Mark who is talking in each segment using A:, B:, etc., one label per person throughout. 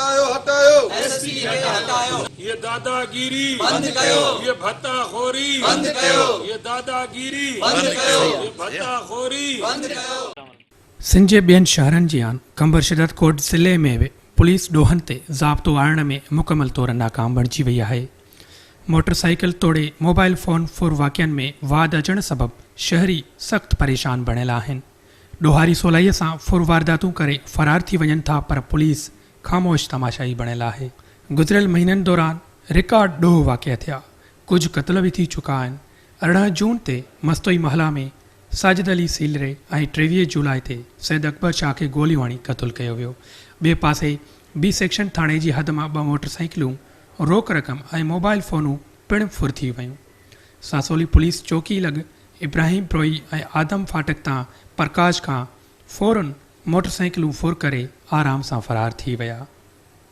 A: هٽايو هٽايو.
B: S S P کي هٽايو.
C: هي داداگيري
B: بند ڪيو.
C: هي ڀتا خوري
B: بند ڪيو.
C: هي داداگيري
B: بند ڪيو.
C: هي ڀتا خوري
B: بند ڪيو.
D: سنڌ جي ٻين شهرن جيان قمبر شدتڪوٽ ضلعي ۾ به پوليس ڏوهن تي ضابطو آڻڻ ۾ مڪمل طور ناڪام بڻجي وئي آهي. موٽر سائيڪل توڙي موبائل فون ڦر واقعن ۾ واڌ اچڻ سبب شهري سخت پريشان بڻيل آهن. ڏوهاري سولائي سان ڦر وارداتون ڪري فرار ٿي وڃن ٿا پر پوليس خاموش تماشائي بڻيل آهي. گذريل مهينن دوران رڪارڊ ڏوهه واقع ٿيا، ڪجهه قتل به ٿي چڪا آهن. 18 جون تي مستوئي محلا ۾ ساجد علي سيلري ۽ 23 جولاء تي سيد اڪبر شاهه کي گوليون هڻي قتل ڪيو ويو. ٻئي پاسي بي سيڪشن ٿاڻي جي حد مان ٻه موٽر سائيڪلون، روڪ رقم ۽ موبائل فونون پڻ ڦر ٿي ويون. ساسولي پوليس چوڪي لڳ ابراهيم بروهي ۽ آدم ڦاٽڪ تان پرڪاش کان فورن موٽر سائيڪلون ڦر ڪري آرام سان فرار ٿي ويا.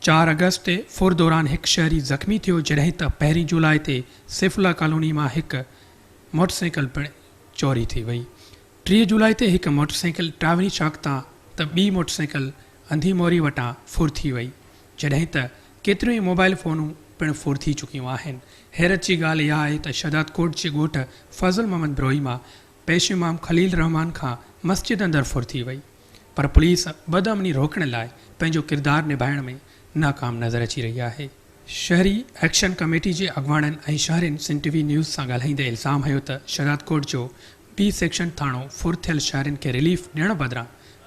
D: چار آگسٽ تي ڦر دوران هڪ شهري زخمي ٿيو جڏهن ته پهرين جولاء تي سيف الله ڪالوني مان هڪ موٽر سائيڪل پڻ چوري ٿي وئي. 30 جولاء تي هڪ موٽر سائيڪل ٽاوري چوڪ تان ته ٻي موٽر سائيڪل انڌي موري وٽان ڦر ٿي وئي جڏهن ته ڪيتريون ئي موبائل فونون پڻ ڦر ٿي چڪيون آهن. حيرت جي ڳالهه اها آهي ته شهدادڪوٽ جي ڳوٺ فضل محمد بروهي مان پيش امام خليل الرحمان کان مسجد اندر ڦر ٿي وئي پر پوليس بدامني روڪڻ لاء پنهنجو ڪردار نڀائڻ ۾ ناڪام نظر اچي رهي آهي. شهري ايڪشن ڪميٽي جي اڳواڻن ۽ شهرين سنڌ ٽي وي نيوز سان ڳالهائيندي الزام هنيو ته شهدادڪوٽ جو بي سيڪشن ٿاڻو ڦر ٿيل شهرين کي رليف ڏيڻ بدران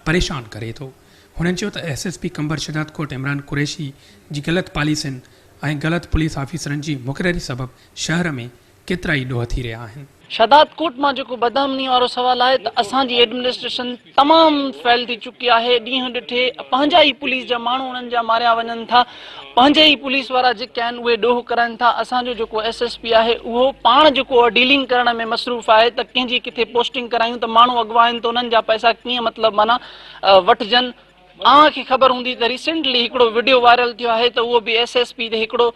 D: پريشان ڪري ٿو. هنن چيو ته S S P Qambar Shahdadkot Imran Qureshi جي غلط پاليسين ۽ غلط پوليس آفيسرن جي مقرري سبب شهر ۾ ڪيترائي ڏوهه ٿي رهيا آهن.
E: شهدادڪوٽ مان جيڪو بدامني وارو سوال آهي ته اسان جي ايڊمنسٽريشن تمام فيل ٿي چڪي آهي ڏينهن ڏٺي پنهنجا ئي پوليس جا ماڻهو انهن جا ماريا وڃن ٿا پنهنجي ئي پوليس وارا جيڪي آهن اهي ڏوهه ڪرائن ٿا اسان جو جيڪو ايس ايس پي آهي اهو پاڻ جيڪو ڊيلنگ ڪرڻ ۾ مصروف آهي ته ڪنهن جي ڪٿي پوسٽنگ ڪرايون ته ماڻهو اغوا آهن ته انهن جا پئسا ڪيئن مطلب معنيٰ وٺجن اوهان کي خبر هوندي ته ريسينٽلي هڪڙو وڊيو وائرل ٿيو آهي ته اهو به ايس ايس پي تي هڪڙو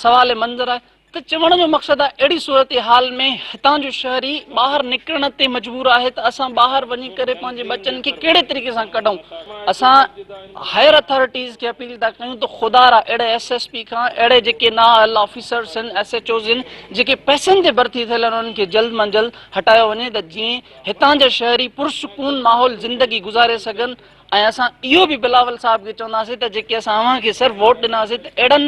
E: سوال منظر آهي ته چوڻ جو مقصد آهي اهڙي صورتحال ۾ هتان جو شهري ٻاهر نڪرڻ تي مجبور آهي ته اسان ٻاهر وڃي ڪري پنهنجي ٻچن کي ڪهڙي طريقي سان ڪڍون اسان هائر اٿارٽيز کي اپيل ٿا ڪيون ته خدا را اهڙي ايس ايس پي کان اهڙي جيڪي نااهل آفيسرس آهن ايس ايڇ اوز آهن جيڪي پئسن تي ڀرتي ٿيل آهن انهن کي جلد مان جلد هٽايو وڃي ته جيئن هتان جا شهري پرسڪون ماحول زندگي گذاري سگهن ۽ اسان اهو به بلاول صاحب کي چونداسين ته جيڪي اسان اوهان کي صرف ووٽ ڏناسين ته اهڙن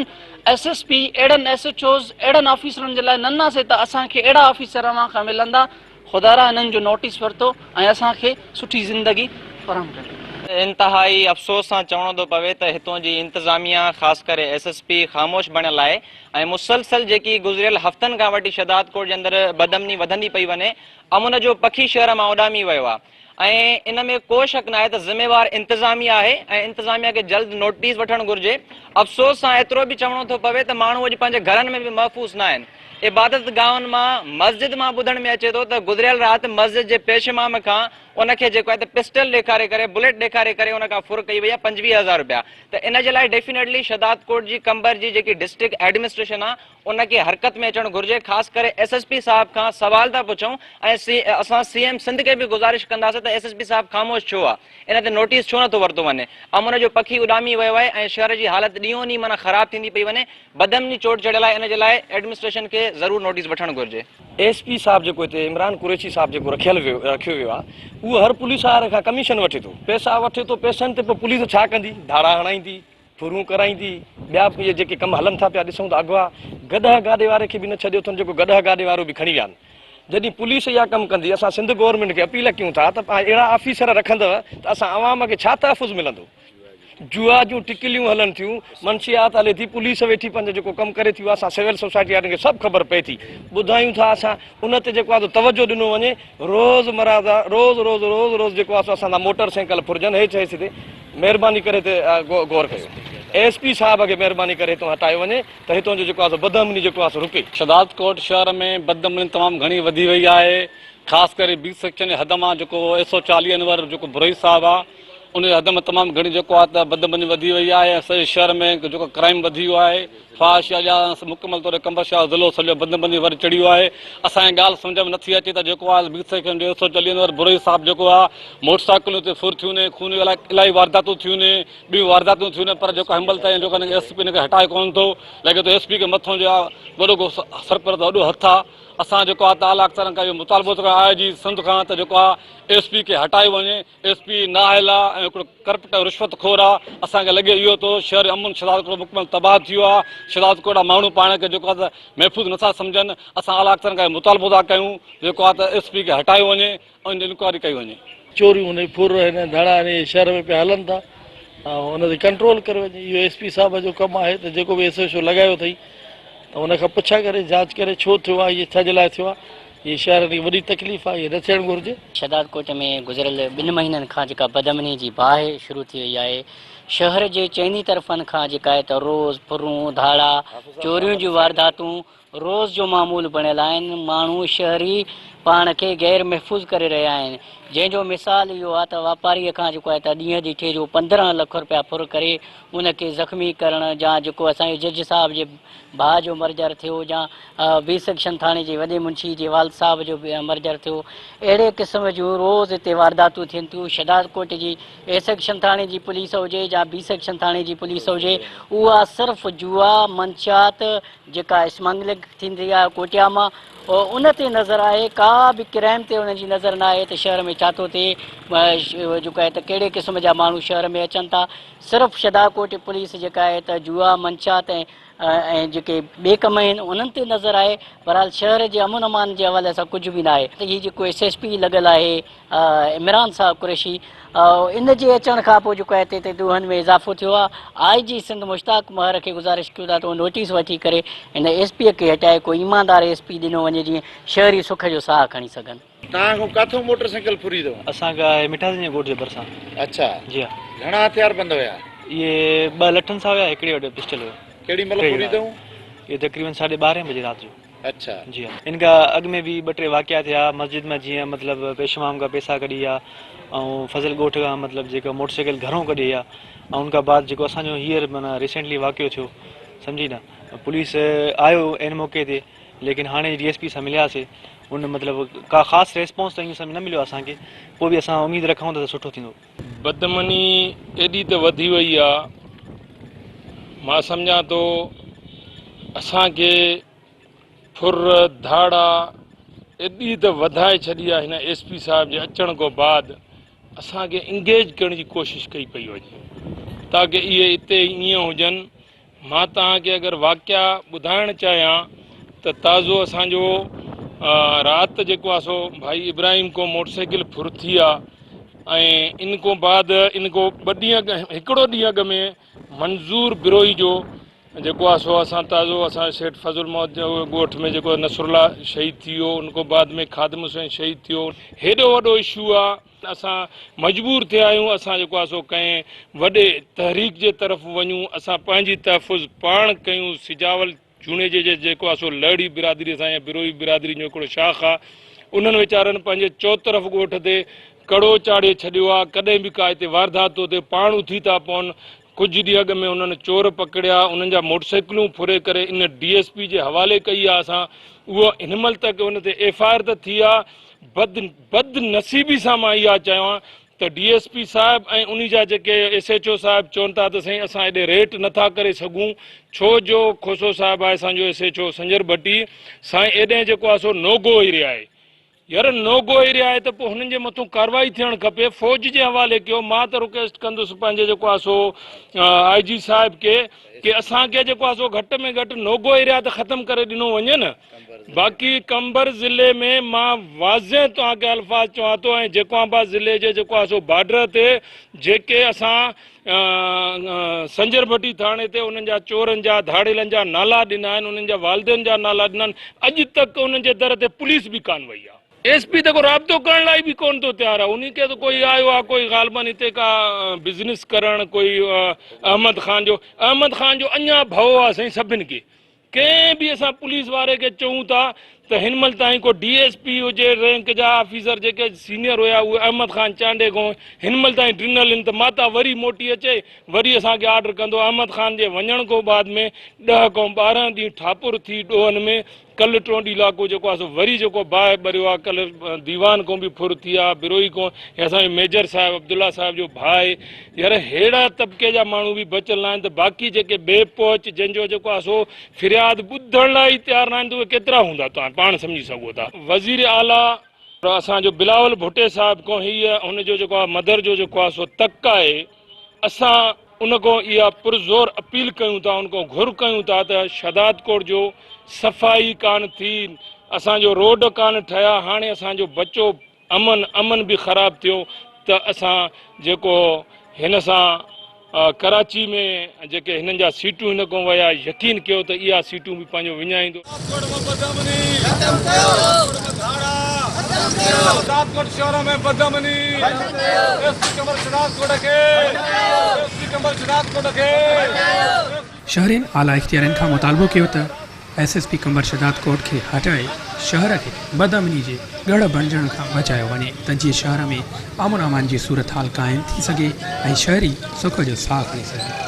E: ايس ايس پي اهڙن ايس ايڇ اوز اهڙن آفيسرن جي لاء نه ڏناسين ته اسان کي اهڙا آفيسر اوهان کان ملندا خدارا انهن جو نوٽيس ورتو ۽ اسان کي سٺي زندگي فراهم ڪريو.
F: انتهائي افسوس سان چوڻو ٿو پوي ته هتون جي انتظاميا خاص ڪري ايس ايس پي خاموش بڻيل آهي ۽ مسلسل جيڪي گذريل هفتن کان وٺي شهدادڪوٽ جي اندر بدامني وڌندي پئي وڃي امن جو پکي شهر مان اڏامي ويو آهي ۽ ان ۾ ڪو شڪ ناهي ته ذميوار انتظاميا آهي ۽ انتظاميا کي جلد نوٽيس وٺڻ گهرجي. افسوس سان ايترو به چوڻو ٿو پوي ته ماڻهو اڄ پنهنجي گهرن ۾ به محفوظ ناهن. عبادت گاهن مان مسجد مان ٻڌڻ ۾ اچي ٿو ته گذريل رات مسجد جي پيش امام کان ان کي جيڪو آهي ته پسٽل ڏيکاري ڪري بليٽ ڏيکاري ڪري ان کان ڦر ڪئي وئي آهي 25 هزار رپيا ته ان جي لاء ڊيفينيٽلي شهدادڪوٽ جي قمبر جي جيڪي ڊسٽرڪٽ ايڊمنسٽريشن آهي ان کي حرڪت ۾ اچڻ گهرجي خاص ڪري ايس ايس پي صاحب کان سوال ٿا پڇون ۽ سي اسان سي ايم سنڌ کي به گذارش ڪنداسين ته ايس ايس پي صاحب خاموش ڇو آ ان تي نوٽيس ڇو نٿو ورتو وڃي امن جو پکي اڏامي ويو آهي ۽ شهر جي حالت ڏينهون ڏينهن معنيٰ خراب ٿيندي پئي وڃي بدامني چوٽ چڙهيل آهي ان جي لاء ايڊمنسٽريشن کي ضرور نوٽيس وٺڻ گهرجي.
G: ايس پي صاحب جيڪو هتي عمران قريشي صاحب جيڪو رکيل ويو رکيو ويو آ اهو هر پوليس واري کان ڪميشن وٺي ٿو پئسا وٺي ٿو پئسن تي پوء پوليس ڇا ڪندي ڌاڙا هڻائيندي ڦرون ڪرائيندي، ٻيا به اهي جيڪي ڪم هلن ٿا پيا ڏسون ته اغوا گڏهه گاڏي واري کي به نه ڇڏيو اٿن جيڪو گڏهه گاڏي وارو به کڻي ويا آهن. جڏهن پوليس اها ڪم ڪندي اسان سنڌ گورنمينٽ کي اپيل ڪيون ٿا ته اهڙا آفيسر رکندؤ ته اسان عوام کي ڇا تحفظ ملندو. جوا جون ٽڪليون هلن ٿيون، منشيات هلي ٿي، پوليس ويٺي پنهنجو جيڪو ڪم ڪري ٿي اها اسان سول سوسائٽي وارن کي سڀ خبر پئي ٿي ٻڌايون ٿا اسان ان تي جيڪو آهي سو توجهه ڏنو وڃي روز مره جا روز روز روز روز جيڪو آهي سو اسان جا موٽر سائيڪل ڦرجن هيچ هيچ تي مهرباني ڪري هتي غور ڪيو ايس پي صاحب کي مهرباني ڪري هتون هٽايو وڃي ته هتون جو جيڪو آهي سو بدامني جيڪو آهي سو رڪي.
H: شھدادڪوٽ شهر ۾ بدامني تمام گهڻي وڌي وئي آهي خاص ڪري بي سيڪشن جي حد مان جيڪو ايس او 40 انور جيڪو بروهي صاحب آ ان جي حد ۾ تمام گهڻي جيڪو آهي ته بدامني وڌي وئي آهي ۽ سڄي شهر ۾ جيڪو ڪرائيم وڌي ويو آهي فحاشي اڄ مڪمل طور قمبر شاهه ضلعو سڄو بدامني ور چڙهي ويو آهي اسان کي ڳالهه سمجهه ۾ نٿي اچي ته جيڪو آهي بي سيڪشن 150 انور بروهي صاحب جيڪو آهي موٽر سائيڪلون تي ڦر ٿيون خون الاهي وارداتون ٿيون ٻيون وارداتون ٿيون پر جيڪو هن مهل تائين جيڪو ايس پي ان کي هٽائي ڪونه ٿو لڳي ٿو ايس پي کي مٿو جو آهي وڏو ڪو سرپرست وڏو هٿ آهي اسان جيڪو آهي ته اعليٰ افسرن کان اهو مطالبو ٿو ڪيون آء جي سنڌ کان ته جيڪو آهي ايس پي کي هٽايو وڃي ايس پي نااهل آهي ۽ هڪڙو ڪرپٽ ۽ رشوت خور آهي اسان کي لڳي اهو ٿو شهر امن شهدادڪوٽ مڪمل تباهه ٿي ويو آهي شهدادڪوٽ جا ماڻهو پاڻ کي جيڪو آهي ته محفوظ نٿا سمجهن اسان اعليٰ افسرن کان اهو مطالبو ٿا ڪيون جيڪو آهي ته ايس پي کي هٽايو وڃي ۽ ان جي انڪوائري ڪئي وڃي.
A: چوريون ۽ ڦر ۽ ڌاڙا ۽ شهر ۾ پيا هلن ٿا ۽ ان تي ڪنٽرول ڪري وڃي اهو ايس پي صاحب جو ڪم آهي ته جيڪو به ايس ايڇ او لڳايو اٿئي ته ان کان پڇا ڪري جاچ ڪري ڇو ٿيو آهي اهي ڇا جي لاء ٿيو آهي اهي شهرن کي وڏي تڪليف آهي اهي نه ٿيڻ گهرجي.
B: شهدادڪوٽ ۾ گذريل ٻن مهينن کان جيڪا بدامني جي باهه شروع ٿي وئي آهي شهر جي چئني طرفن کان جيڪا آهي ته روز ڦرون ڌاڙا چوريون جون وارداتون روز جو معمول بڻيل آهن، ماڻهو شهري پاڻ کي غير محفوظ ڪري رهيا آهن، جنهن جو مثال اهو آهي ته واپاري کان جيڪو آهي ته ڏينهن ڏٺي جو 15 لک رپيا ڦر ڪري ان کي زخمي ڪرڻ يا جيڪو اسان جي جج صاحب جي ڀاء جو مرجر ٿيو يا بي سيڪشن ٿاڻي جي وڏي منشي جي والد صاحب جو مرجر ٿيو اهڙي قسم جون روز هتي وارداتون ٿين ٿيون، شهدادڪوٽ جي اي سيڪشن ٿاڻي جي پوليس هجي يا بي سيڪشن ٿاڻي جي پوليس هجي اها صرف جوا منشيات جيڪا اسمگلنگ ٿيندي آهي ڪوٽيا مان ان تي نظر آهي ڪا به ڪرائم تي انهن جي نظر نه آهي ته شهر ۾ ڇا ٿو ٿئي جيڪو آهي ته ڪهڙي قسم جا ماڻهو شهر ۾ اچن ٿا صرف شھدادڪوٽ پوليس جيڪا آهي ته جوا منشيات ۽ ۽ جيڪي ٻي ڪم آهن انهن تي نظر آهي بهرحال شهر جي امن امان جي حوالي سان ڪجهه به نه آهي هي جيڪو ايس ايس پي لڳل آهي عمران صاحب قريشي ان جي اچڻ کان پوء جيڪو آهي تي ڏوهن ۾ اضافو ٿيو آهي آء جي سنڌ مشتاق مهر کي گذارش ڪيون ٿا ته اهو نوٽيس وٺي ڪري هن ايس پي کي هٽائي ڪو ايماندار ايس پي ڏنو وڃي جيئن شهري سک جو ساهه کڻي سگهن.
I: توهان کان ڪاٿئون موٽر سائيڪل ڦري اٿئون؟
J: اسان کان آهي مٺا سين جي ڳوٺ جي ڀرسان.
I: اڇا.
J: جي ها.
I: گهڻا هٿيار بند هيا؟
J: اهي ٻه لٺن سان هيا هڪڙي وٽ پسٽل هيو.
I: ڪهڙي مهل ڦري اٿئون؟
J: اهي تقريبن ساڍي ٻارهين بجي رات جو.
I: اڇا.
J: جي ها ان کان اڳ ۾ به ٻه ٽي واقعا ٿيا مسجد مان جيئن مطلب پيشمام کان پيسا ڪڍي ويا ۽ فضل ڳوٺ کان مطلب جيڪا موٽر سائيڪل گهرون ڪڍي ويا ۽ ان کان بعد جيڪو اسان جو هينئر معنيٰ ريسينٽلي واقعو ٿيو سمجهي نه پوليس آيو عين موقعي تي ليڪن هاڻي ڊي ايس پي سان ملياسي ان مطلب ڪا خاص ريسپانس ته ائين سمجهه نه مليو اسان کي پوء به اسان اميد رکون ٿا ته سٺو ٿيندو.
C: بدامني ايڏي ته وڌي وئي آ مان سمجهان ٿو اسان کي ڦر ڌاڙا ايڏي ته وڌائي ڇڏي آ هن ايس پي صاحب جي اچڻ کان بعد اسان کي انگيج ڪرڻ جي ڪوشش ڪئي پئي وڃي تاڪه اهي اتي ائين هجن مان توهان کي اگر واقعا ٻڌائڻ چاهيان ته تازو اسان جو رات جيڪو آ سو ڀائي ابراهيم کو موٽر سائيڪل ڦر ٿي آ ۽ ان کو بعد ان کو ٻه ڏينهن اڳ هڪڙو ڏينهن اڳ ۾ منظور بروهي جو جيڪو آ سو اسان تازو اسان سيٺ فضل محمد جو ڳوٺ ۾ جيڪو نصر الله شهيد ٿي ويو ان کو بعد ۾ خادم حسين شهيد ٿيو هيڏو وڏو اشو آ اسان مجبور ٿيا آهيون اسان جيڪو آهي سو ڪنهن وڏي تحريڪ جي طرف وڃون اسان پنهنجي تحفظ پاڻ ڪيون سجاول جوڻيجي جي جيڪو آهي سو لهڙي برادري سان يا بروهي برادري جو هڪڙو شاخ آهي انهن ويچارن پنهنجي چوطرف ڳوٺ تي ڪڙو چاڙهي ڇڏيو آهي ڪڏهن به ڪا هتي واردات ٿو ٿئي پاڻ اٿي ٿا پون ڪجهه ڏينهن اڳ ۾ انهن چور پڪڙيا انهن جا موٽرسائيڪلون ڦري ڪري ان ڊي ايس پي جي حوالي ڪئي آهي اسان اهو هن مهل تڪ ان تي ايف I R ته ٿي آهي بد بد نصيبي سان مان اها چيان ته ڊي ايس پي صاحب ۽ انهي جا جيڪي ايس ايڇ او صاحب چون ٿا ته سائين اسان ايڏي ريٽ نٿا ڪري سگهون ڇو جو کوسو صاحب آهي اسان جو ايس ايڇ او سنجر ڀٽي سائين ايڏهن جيڪو آهي سو نو گو ايريا آهي يار نو گو ايريا آهي ته پوء هنن جي مٿون ڪارروائي ٿيڻ کپي فوج جي حوالي ڪيو مان ته رڪويسٽ ڪندس پنهنجي جيڪو آهي سو آء جي صاحب کي ڪي اسان کي جيڪو آهي سو گهٽ ۾ گهٽ نو گو ايريا ته ختم ڪري ڏنو وڃي نه باقي قمبر ضلعي ۾ مان واضح توهان کي الفاظ چوان ٿو ۽ جيڪو آباد ضلعي جي جيڪو آهي سو بارڊر تي جيڪي اسان سنجر ڀٽي ٿاڻي تي انهن جا چورن جا ڌاڙيلن جا نالا ڏنا آهن انهن جا والدين جا نالا ڏنا آهن اڄ تڪ انهن جي در تي پوليس به ڪانه وئي آهي. ايس پي ته ڪو رابطو ڪرڻ لاء به ڪونه ٿو تيار آهي انهي کي ته ڪوئي آيو آهي ڪوئي غالبن هتي ڪا بزنس ڪرڻ ڪوئي احمد خان جو احمد خان جو اڃا ڀؤ آهي سائين سڀن کي ڪنهن به اسان پوليس واري کي چئون ٿا ته هن مهل تائين ڪو ڊي ايس پي هجي رينڪ جا آفيسر جيڪي سينئر هيا اهي احمد خان چانڊيي کان هن مهل تائين ڊنل هن ته ماتا وري موٽي اچي وري اسان کي آرڊر ڪندو. احمد خان جي وڃڻ کان بعد ۾ 10 کان 12 ڏينهن ٺاپر ٿي ڏوهن ۾ ڪل ٽونڊي علائقو جيڪو آهي سو وري جيڪو باهه ٻريو آهي ڪل ديوان کان به ڦر ٿي آهي بروهي کان هي اسان جو ميجر صاحب عبدالله صاحب جو ڀاء آهي يار ههڙا طبقي جا ماڻهو به بچيل ناهن ته باقي جيڪي بي پهچ جن جو جيڪو آهي سو فرياد ٻڌڻ لاء ئي تيار ناهن ته اهي ڪيترا هوندا توهان پاڻ سمجهي سگهو ٿا. وزير اعليٰ اسان جو بلاول ڀٽي صاحب کان هيء هن جو جيڪو آهي مدر جو جيڪو آهي سو تڪ آهي اسان ان کان اها پرزور اپيل ڪيون ٿا ان کان گهر ڪيون ٿا ته شهدادڪوٽ جو صفائي ڪانه ٿي اسان جو روڊ ڪانه ٺهيا هاڻي اسان جو بچو امن امن به خراب ٿيو ته اسان جيڪو هن سان ڪراچي ۾ جيڪي هنن جا سيٽون هن کان ويا يقين ڪيو ته اها سيٽون به پنهنجو وڃائيندو.
D: شهرين اعليٰ اختيارين کان مطالبو ڪيو ته S S P Qambar Shahdadkot کي هٽائي شهر کي بدامني جي ڳڙهه بڻجڻ کان بچايو وڃي ته جيئن شهر ۾ امن امان جي صورتحال قائم ٿي سگهي ۽ شهري سک جو ساهه کڻي سگهن.